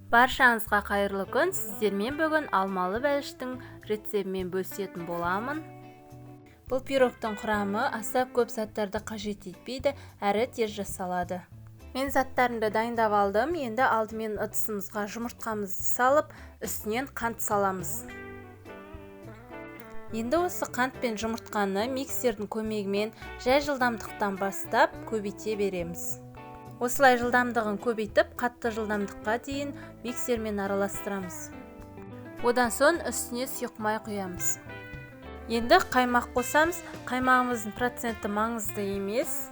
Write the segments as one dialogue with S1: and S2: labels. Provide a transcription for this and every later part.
S1: Баршаңызға қайырлы күн. Сіздермен бүгін алмалы бәліштің рецептімен бөлісетін боламын. Бұл пирогтың құрамы аса көп заттарды қажет етпейді, әрі тез жасалады. Мен заттарымды дайындап алдым. Енді алдымен ыдысымызға жұмыртқамызды салып, үстінен қант саламыз. Енді осы қант пен жұмыртқаны миксердің көмегімен жай жылдамдықтан бастап көбейте береміз. Осылай жылдамдығын көбейтіп, қатты жылдамдыққа дейін миксермен араластырамыз. Одан соң үстіне сұйық май құямыз. Енді қаймақ қосамыз. Қаймағымыздың проценті маңызды емес.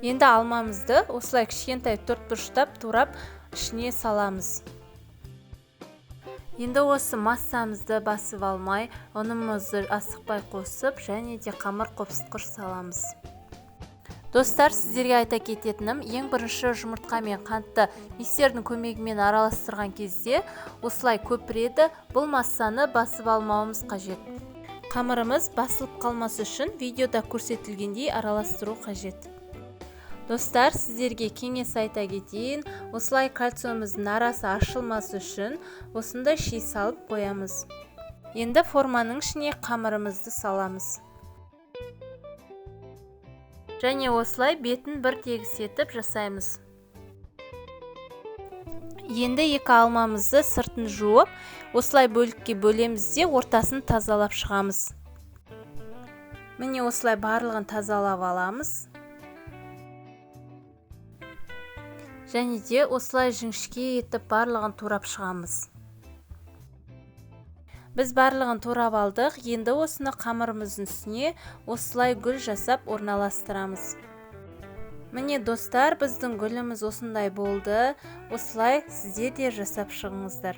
S1: Енді алмамызды осылай кішкентай төрт бұрыштап турап ішіне саламыз. Енді осы массамызды басып алмай, ұнымызды асықпай қосып, және де қамыр қопсытқыш саламыз. Достар, сіздерге айта кететінім, ең бірінші жұмыртқа мен қантты миксердің көмегімен араластырған кезде осылай көпіреді. Бұл массаны басып алмауымыз қажет. Қамырымыз басылып қалмас үшін видеода көрсетілгендей араластыру қажет. Достар, сіздерге кеңес айта кетейін, осылай кольцомыздың арасы ашылмас үшін осындай ши салып қоямыз. Енді форманың ішіне қамырымызды саламыз. Және осылай бетін бір тегіс етіп жасаймыз. Енді екі алмамызды сыртын жуып, осылай бөлікке бөлеміз де ортасын тазалап шығамыз. Міне осылай барлығын тазалап аламыз. Және де осылай жіңішке етіп барлығын турап шығамыз. Біз барлығын турап алдық. Енді осыны қамырымыздың үстіне осылай гүл жасап орналастырамыз. Міне достар, біздің гүліміз осындай болды. Осылай сіздер де жасап шығыңыздар.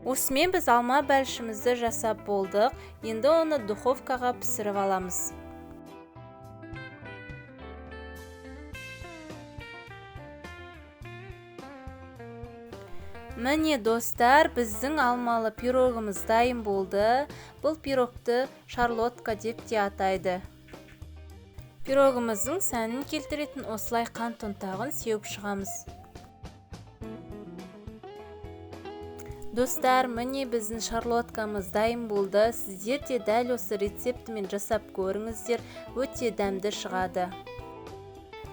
S1: Осымен біз алма бәлішімізді жасап болдық. Енді оны духовкаға пісіріп аламыз. Міне достар, біздің алмалы пирогымыз дайын болды. Бұл пирогты шарлотка деп те атайды. Пирогымыздың сәнін келтіретін осылай қант ұнтағын сеуіп шығамыз. Достар, міне біздің шарлоткамыз дайын болды. Сіздер де дәл осы рецептімен жасап көріңіздер, өте дәмді шығады.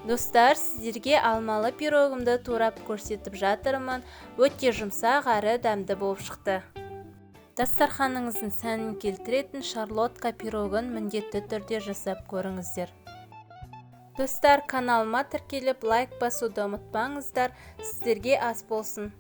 S1: Достар, сіздерге алмалы пирогымды турап көрсетіп жатырмын. Өте жұмсақ әрі дәмді болып шықты. Дастарханыңыздың сәнін келтіретін шарлотка пирогын міндетті түрде жасап көріңіздер. Достар, каналыма тіркеліп, лайк басуды ұмытпаңыздар. Сіздерге ас болсын.